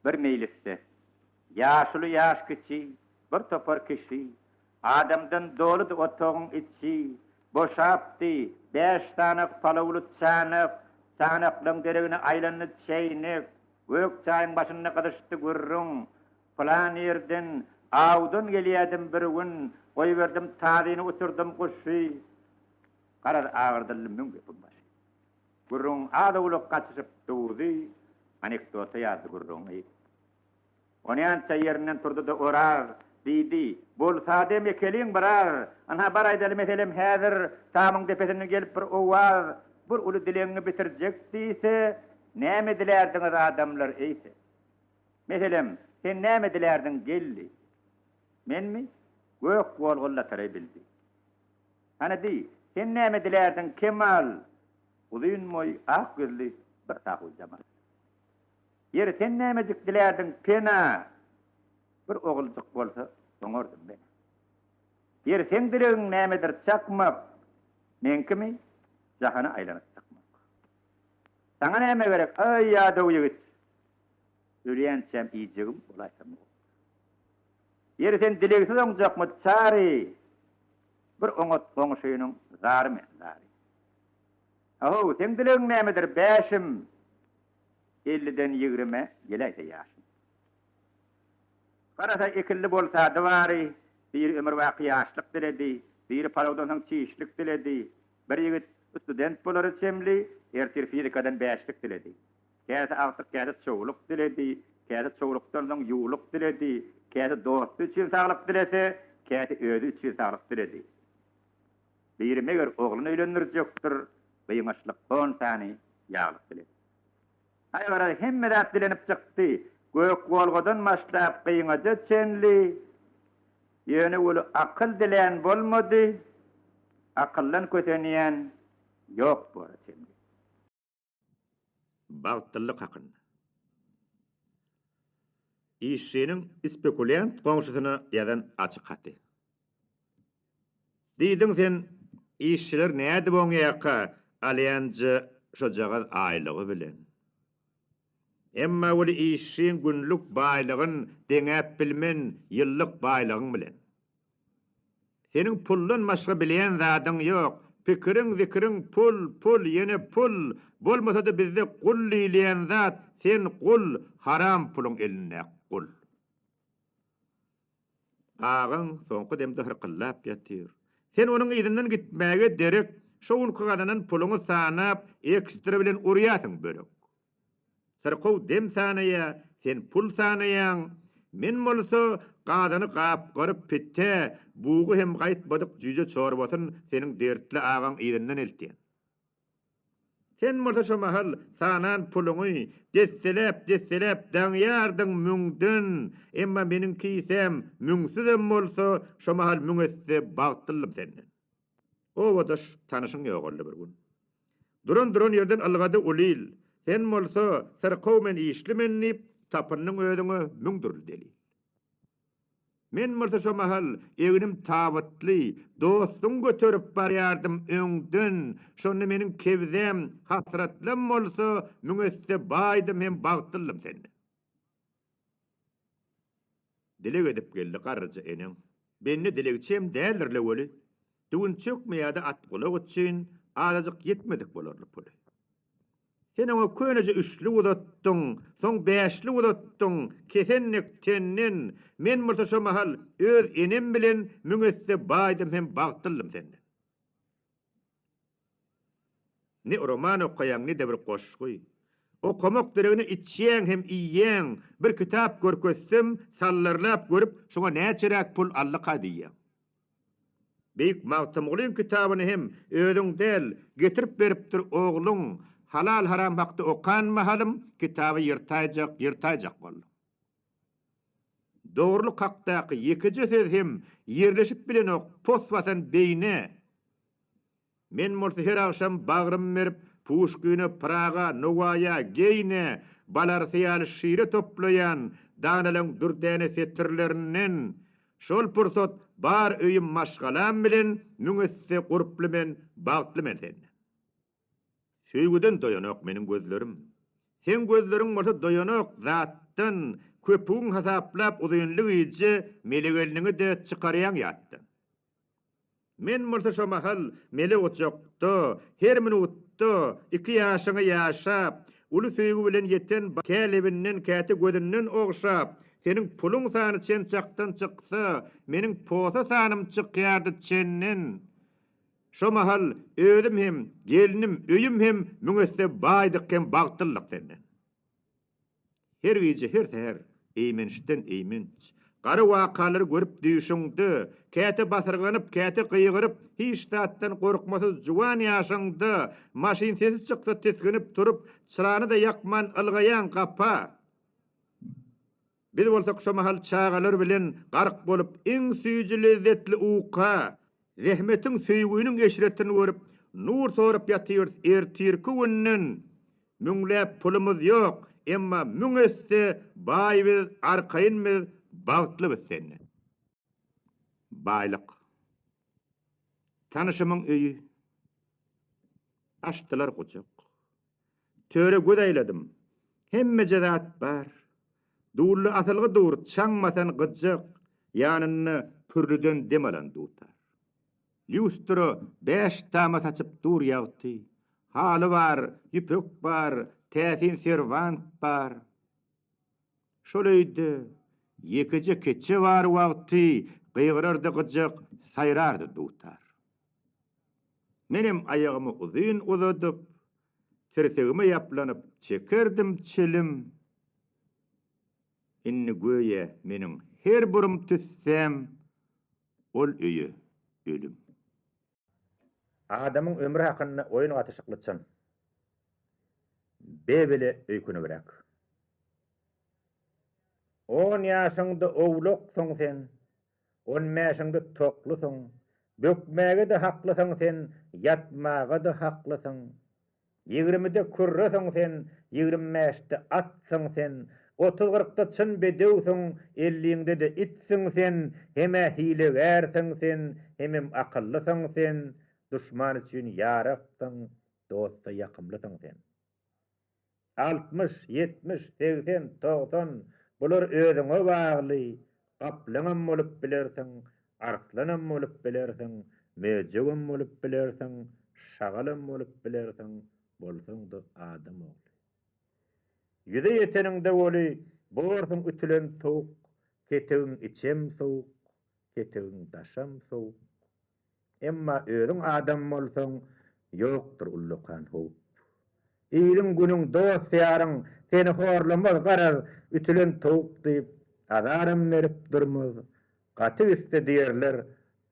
Bir meýlisde, ýaşuly ýaş kiçi, bir topar kişi, adamdan doludy otagyň içi, boşapdy, bäş sanak palawly çanak, çanaklaň deregine aýlandy çäýnek, gök çaýyň başynda gyzyşdy gürrüň, pylan ýerden, awdan gelýädim bir gün, goýberdim tazyny uçurdym guşy, garaz agyrdyldy müň gepiň başy. Gürrüňiň az-owlak gaçyşyp duzy, anekdota ýazdy gürrüňi. Onýança ýerinden turdy-da Oraz, diýdi, Bolsa dem ekeliň biraz, ynha bar aýdaly meselem häzir tamyň depesinden gelip bir owaz, bir uly dilegiňi bitirjek diýse, näme dilärdiňiz adamlar eýse? Meselem, sen näme dilärdiň Geldi? Menmi? Gök Wolga lotereý bildi. Hany diý, sen näme dilärdiň, Kemal? Uzyn boý, ak ýüzli bir sahujamal. Ýeri, sen nämejik dilärdiň, Pena? Bir oguljyk bolsa, oňardym men. Ýeri, seň dilegiň nämedir, Çakmak? Meňkimi? Jahana aýlanyp çykmak. Saňa näme gerek, aý, ýadaw ýigit? Ölýänçäm iýjegim bolaýsa mugt. Ýeri, sen dilegsiz oňjakmy, Çary? Bir oňat goňşynyň zary men, zary. Ahow, seň dilegiň nämedir, bäşim? Elliden ýigrimä geläýse ýaşym. Garasa, ekilli bolsady bary, Biri ömürbaky ýaşlyk diledi, biri palawdan soň çişlik diledi. Bir ýigit student bolara çemli, ertir fizikadan bäşlik diledi. Käsi agtyk, käsi çowluk diledi, käsi çowlukdan soň ýuwluk diledi, käsi dosty üçin saglyk dilese, käsi özi üçin saglyk diledi. Biri meger ogluny öýlendirjekdir, gyňaçlyk on sany ýaglyk diledi. Aý garaz hemme zat dilenip çykdy, gök wolgadan başlap gyňaja çenli, ýöne weli akyl dilän bolmady, akyldan kösenýän ýok bora çemli. Bagtlylyk hakynda. Işçiniň spekulýant goňşusyna ýazan açyk haty. Diýdiň sen, işçiler nädip oňýarka alýanja şojagaz aýlygy bilen. Emma weli işçiň günlük baýlygyn deňäp bilmen ýyllyk baýlygyň bilen. Seniň puldan başga bilýän zadyň ýok. Pikiriň, zikiriň pul, pul, ýene pul. Bolmasa-da bizde gul diýilýän zat, sen gul, haram puluň elindäki gul. Agaň soňky demde hyrkyldap ýatyr. Sen onuň yzyndan gitmäge derek, şo günki gazanan puluňy sanap, ekstra bilen urýarsyň börek. Syrkaw dem sanaýa, sen pul sanaýaň, men bolsa gazany gapgaryp pite, bugy hem gaýtmadyk jüýje çorbasyn seniň dertli agaň yzyndan eltýän. Sen bolsa şo mahal sanan puluňy desseläp-desseläp daňýardyň müňden, emma meniň kisäm müňsüzem bolsa şo mahal müň esse bagtlyldym senden. Obadaş tanyşyň ýogaldy bir gün. Duran-duran ýerden ylgady ulyl. Sen bolsa, syrkaw men işli men diýip, tapyndyň özüňe müň dürli delil. Men bolsa şo mahal egnim tabytly, dostuň göterip barýardym öňden, şonda meniň kebzäm hasratlam bolsa, müň esse baýdym hem bagtlyldym senden. Dileg edip geldi garryja eneň. Bende dilegçi hem däldir-le weli, düwünçekmi ýa-da atgulak üçin azajyk ýetmedik bolarly puly. Sen oňa köneje üçlük uzatdyň, soň bäşlik uzatdyň, kesen dek tenden, men bolsa şo mahal öz enem bilen müň esse baýdym hem bagtlyldym senden. Ne roman okaýaň, ne-de bir goşgy. Okamak deregine içýäň hem iýýäň. Bir kitap görkezsem, sallarlap görüp, şuňa näçeräk pul aldyka diýýäň. Beýik Magtymgulyň kitabyny hem özüň däl, getirip beripdir ogluň. Halal-haram hakda okan mahalym, kitaby ýyrtaýjak, ýyrtaýjak boldum. Dogrulyk hakdaky ýekeje söz hem ýerleşip bilenok pos basan beýnä. Men bolsa her agşam bagrym berip, Puşkine, Praga, Nowaýa, Geýne, Balarysy ýaly şire toplaýan danalaň dürdäne setirlerinden. Şol pursat bar öýüm maşgalam bilen müň esse gurply men, bagtly men senden. Söýgüden doýanok meniň gözlerim. Seň gözleriň bolsa doýanok zatdan. ýatdan, Köpügiň hasaplap uzynly gije Mele gelniňi-de çykarýaň ýatdan. Men bolsa şo mahal mele ojakda, her minutda iki ýaşyňy ýaşap, uly söýgi bilen ýeten kä lebinden, käte gözünden ogşap, seniň puluň sany çen-çakdan çyksa, meniň posa sanym çykýardy çenden. Şo mahal özüm hem, gelnim, öýüm hem müňesse baýdyk hem bagtlydyk senden. Her gije, her säher eýmençden eýmenç, gara wakalary görüp düýşüňde, käte basyrganyp, käte gygyryp, hiç zatdan gorkmasyz juwan ýaşyňda, maşyn sesi çyksa tisginip turup, çyrany-da ýakman ylgaýaň gapa. Biz bolsak şo mahal çagalar bilen gark bolup iň süýji lezzetli uka, zähmetiň söýgüniň eşretini görüp, nur sorup ýatyrys ertirki günden. Müňläp pulumyz ýok, emma müň esse baý biz, arkaýyn biz, bagtly biz senden. Baýlyk. Tanyşymyň öýi. Açdylar gujak. Töre göz aýladym. Hemmeje zat bar. Dully asylgy dur, çaň basan gyjak, ýanynda pürlüden dem alan dutar. Lýustra bäş tama saçyp dur ýagty. Haly bar, ýüpek bar, täsin serwant bar. Şol öýde ýekeje keçje bar wagty gygyrardy gyjak, saýrardy dutar. Menem aýagymy uzyn uzadyp, tirsegime ýaplanyp çekerdim çilim. Indi göýä meniň her burum tüssäm ol öýe ölüm. Adamyň ömri hakynda oýun gatyşykly çyn. B bile öýkünibräk. On ýaşyňda owlaksyň sen, On bäşiňde toklusyň, Bökmäge-de haklysyň sen, Ýatmaga-da haklysyň. Ýigrimide kürresiň sen, Ýigrim bäşde atsyň sen, Otuz-kyrkda çyn bedewsiň, Elliňde-de itsiň sen, Hem-ä hilegärsiň sen, Hemem akyllysyň sen, Duşman üçin ýaraksyň, Dosta ýakymlysyň sen. 60, 70, 80, 90, bular özüňe bagly, gaplaňam bolup bilersiň, arslanam bolup bilersiň, möjegem bolup bilersiň, şagalam bolup bilersiň, bolsaň-da adam ogly. Ýüze ýeteniňde weli, borsuň ütülen towuk, ketegiň içem sowuk, ketegiň daşam sowuk. Emma özüň adam bolsaň, ýokdur ullakan howp. Iliň-günüň, dost-ýaryň seni horlamaz, garaz, ütülen towuk diýip, azaram berip durmaz. Gaty gitse diýerler,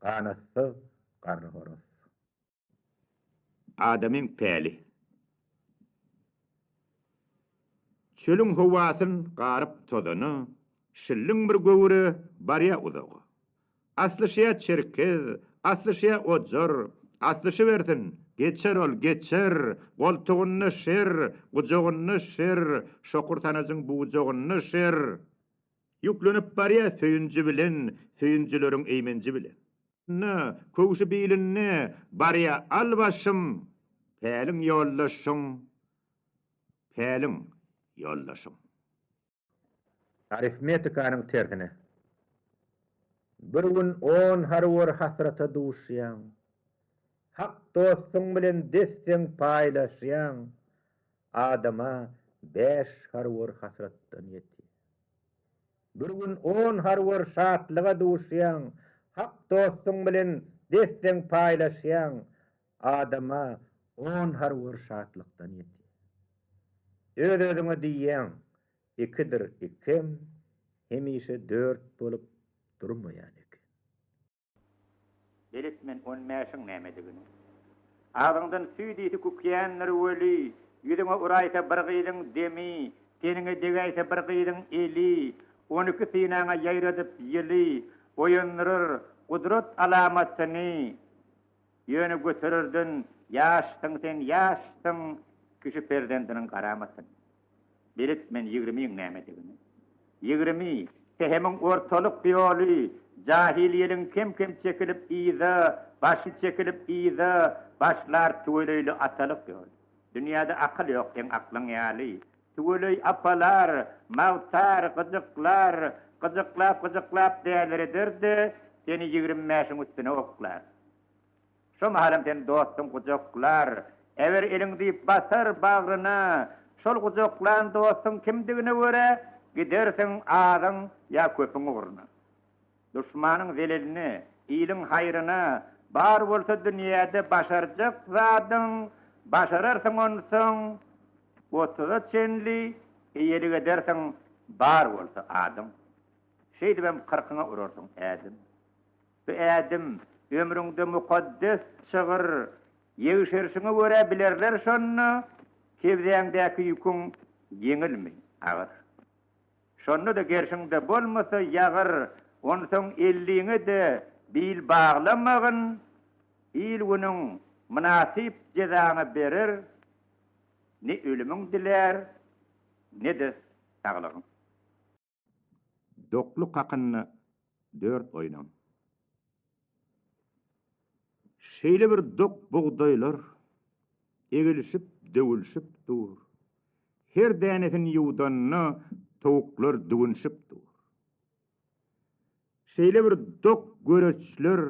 ganatsyz garry horaz. Adamyň päli. Çölüň howasyn garyp tozana, Şilliň bir göwre barýa uzaga. Aslyşýa çerkez, aslyşýa ojar, Aslyşybersin, geçer ol, geçer, Goltugynda şer, gujagynda şer, Şokur sanajyň bujagynda şer. Ýüklenip barýa söýünji bilen, Söýünjileriň eýmenji bilen. Na, köwşi bilinde, barýa al başym, Päliň ýoldaşyň, päliň ýoldaşyň. Arifmetikanyň tersine. Bir gün on harwar hasrata duşýaň. Hak dostuň bilen des-deň paýlaşýaň. Adama bäş harwar hasratdan ýetýär. Bir gün on harwar şatlyga duşýaň, Hak dostuň bilen des-deň paýlaşýaň, Adama on harwar şatlykdan ýetýär. Öz-özüňe diýýäň, Ikidir ikem, hemişe dört bolup durmaýan eken. Belet men on bäşiň nämedigini. Agzyňdan süýt ysy kükýändir weli, Ýüzüňe uraýsa bir gyzyň demi, Teniňe degäýse bir gyzyň eli, 12 synaňa ýaýradyp ýyly, Oýandyrar gudrat alamatyny. Ýöne götererden ýaşsyň sen, ýaşsyň, Kişi perzendiniň garamatyny. Belet men ýigrimiň nämedigini. Ýigrimi, Sähemiň ortalyk ýoly, Jahyl ýeliň kem-kem çekilip yza, Başy çekilip yza, Başlar tüweleýli atalyk ýoly. Dünýäde akyl ýok seň aklyň ýaly. Tüweleý apalar, magtar, gyjyklar, gyjyklap-gyjyklap dälireder-de, seni 20 bäşiň üstüne oklar. Şo mahalam seni dostuň gujaklar, Äber eliň diýip basar bagryna. Şol gujaklan dostuň kimdigine görä, gidersiň azyň ýa köpüň ugruna. Duşmanyň zeleline, iliň haýryna, bar bolsa dünýäde başarjak zadyň, başararsyň onsoň otuza çenli eýelik edersiň bar bolsa adyň. Şeýdibem kyrkyňa urarsyň ädim. Bu ädim, ömrüňde mukaddes çygyr, Ýegşerişiňe görä bilerler şonda, Kebzäňdäki ýüküň ýeňilmi, agyr. Şonda-da gerşiňde bolmasa ýagyr, Onsoň elliňe-de bil baglamagyn, Il-günüň mynasyp jezaňy berer, Ne ölümiň dilär, ne-de saglygyň. Dokluk hakynda dört oýnam. Şeýle bir dok bugdaýlar egilişip, döwülişip dur. Her dänesini ýuwdanda towuklar düwünişip dur. Şeýle bir dok göreçler,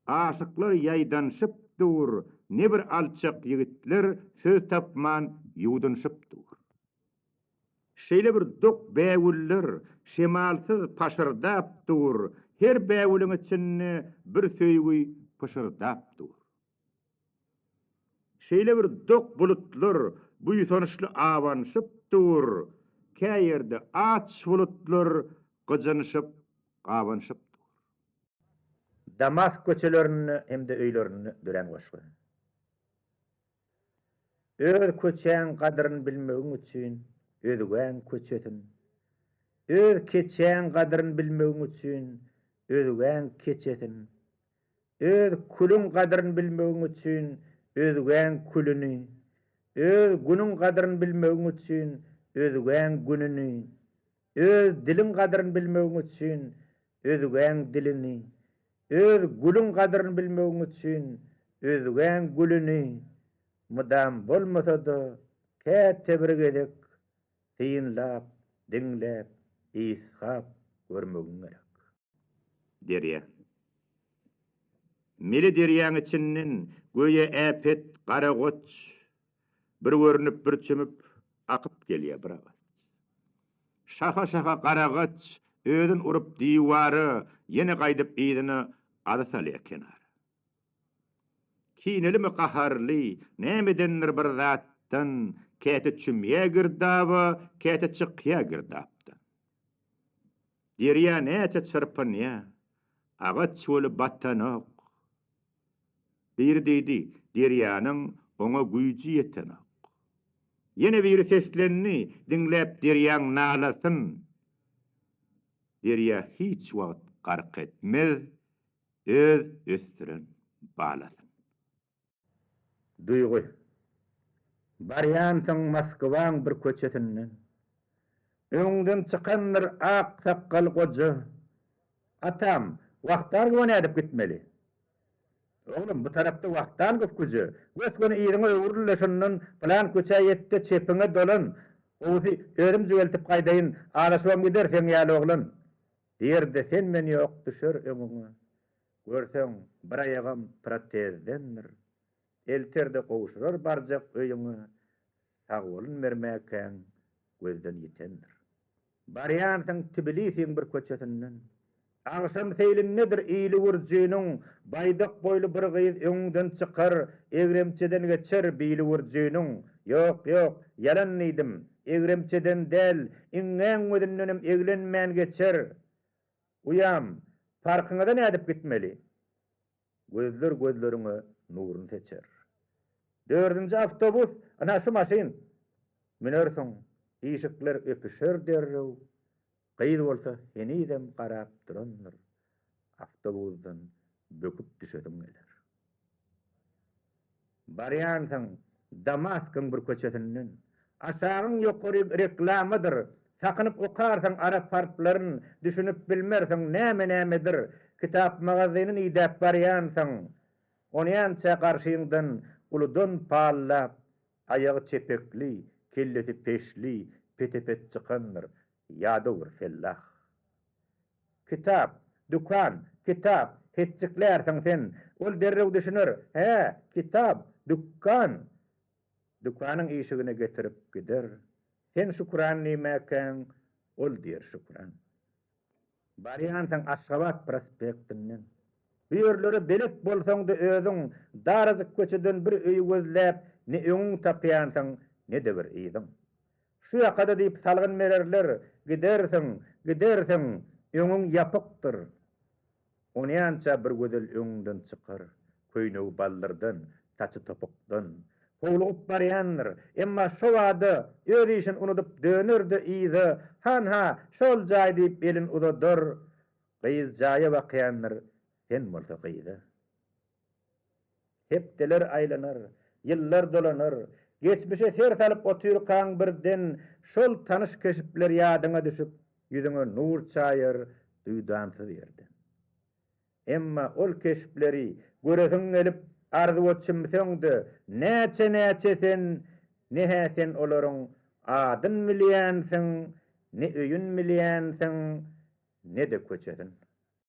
aşyklar ýaýdanyşyp dur, ne bir alçak ýigitler söz tapman ýuwdunyşyp dur. Şeýle bir dok bägüller şemalsyz paşyrdap dur, her bägüliň içinde bir söýgi pyşyrdap dur. Şeýle bir dok bulutlar buýsançly abanyşyp dur, kä ýerde aç bulutlar gyjynyşyp, gabanyşyp dur. Damask köçelerinde hem-de öýlerinde dörän goşgy. Öz köçäň gadyryn bilmegiň üçin özgäň köçesin, Öz keçäň gadyryn bilmegiň üçin özgäň keçesin, Öz külüň gadyryn bilmegiň üçin özgäň külüni, Öz günüň gadyryn bilmegiň üçin özgäň gününi, Öz diliň gadyryn bilmegiň üçin özgäň dilini, Öz gülüň gadyryn bilmegiň üçin özgäň gülüni mydam bolmasa-da, käte bir gezek synlap, diňläp, ysgap görmegiň gerek. Derýa. Mele derýaň içinden göýä äpet gara goç bir görnüp, bir çümüp, akyp gelýär bir agaç. Şaha-şaha garagaç özün urup diwara, ýene gaýdyp yzyna azy salýar kenara. Kinelimi gaharly, nämedendir bir zatdan, käte çümýär girdaba, käte çykýar girdapdan. Derýa näçe çyrpynýar, agaç weli batanok. Biri diýdi, Derýanyň oňa güýji ýetenok. Ýene biri seslendi, Diňläp derýaň nalasyn. Derýa hiç wagt gark etmez öz ösdüren balasyn. Duýgy. Barýansyň Moskwaň bir köçesinden. Öňden çykandyr ak sakgal goja. Atam, Wahtangowa nädip gitmeli? Oglum, bu tarapda Wahtangow köçe. Gös-göni yzyňa öwrül-de şondan pylan köçä ýet-de çepiňe dolan. Gowusy, özüm jügeltip gaýdaýyn, azaşybam gider seň ýaly oglan. Diýer-de sen-men ýok düşer öňüňe. Görseň, bir aýagam protezdendir. Elter-de gowşurar barjak öýüňe, sagbolun bermäkäň gözden ýitendir. Barýansyň Tbilisiň bir köçesinden. Agşam seýlindedir ili gürjiniň, Baýdak boýly bir gyz öňüňden çykar, Egremçeden geçer bili gürjiniň. Ýok, ýok, ýalan diýdim, egremçeden däl, Iňňäň gözündenem eglenmän geçer. Uýam, parkyňyza nädip gitmeli? Gözler gözleriňe nuruny seçer. Dördünji awtobus, ynha şu maşyn. Münersiň, işikler öpüşer derrew. Gyz bolsa henizem garap durandyr. Awtobusdan böküp düşesiň geler. Barýansyň Damaskyň bir köçesinden. Aşagyň ýokaryň reklamadyr. Sakynyp okarsyň arap harplaryn, düşünip bilmersiň näme-nämedir. Kitap magazynyny idäp barýansyň. Onýança garşyňdan uludan pallap, aýagy çepekli, kellesi peşli, Pete-pet çykandyr ýadaw bir fellah. Kitap, dükan, kitap, hetjiklärsiň sen, Ol derrew düşüner, hä, kitap, dükkan. Dükanyň işigine getirip gider, Sen şükran diýmäkäň, ol diýer şükran. Barýansyň Aşgabat prospektinden. Bu ýerlere belet bolsaň-da özüň darajyk köçeden bir öýi gözläp ne öňüň tapýansyň, ne-de bir yzyň. Şu ýakada diýip salgyn bererler, gidersiň, gidersiň, öňüň ýapykdyr. Onýança bir gözel öňüňden çykar, köýnegi baldyrdan, saçy topukdan. Howlugyp barýandyr, emma şo bada öz işini unudyp döner-de yza, Han-ha, şol jaý diýip elini uzadar. Gyz jaýa bakýandyr, sen bolsa gyza. Hepdeler aýlanar, ýyllar dolanar, geçmişe ser salyp otyrkaň birden şol tanyş keşpler ýadyňa düşüp, ýüzüňe nur çaýar duýdansyz ýerden. Emma ol keşpleri göresiň gelip arzuwa çümseň-de, näçe-näçe sen, ne-hä sen olaryň adyn bilýänsiň, ne öýün bilýänsiň, ne-de köçesin.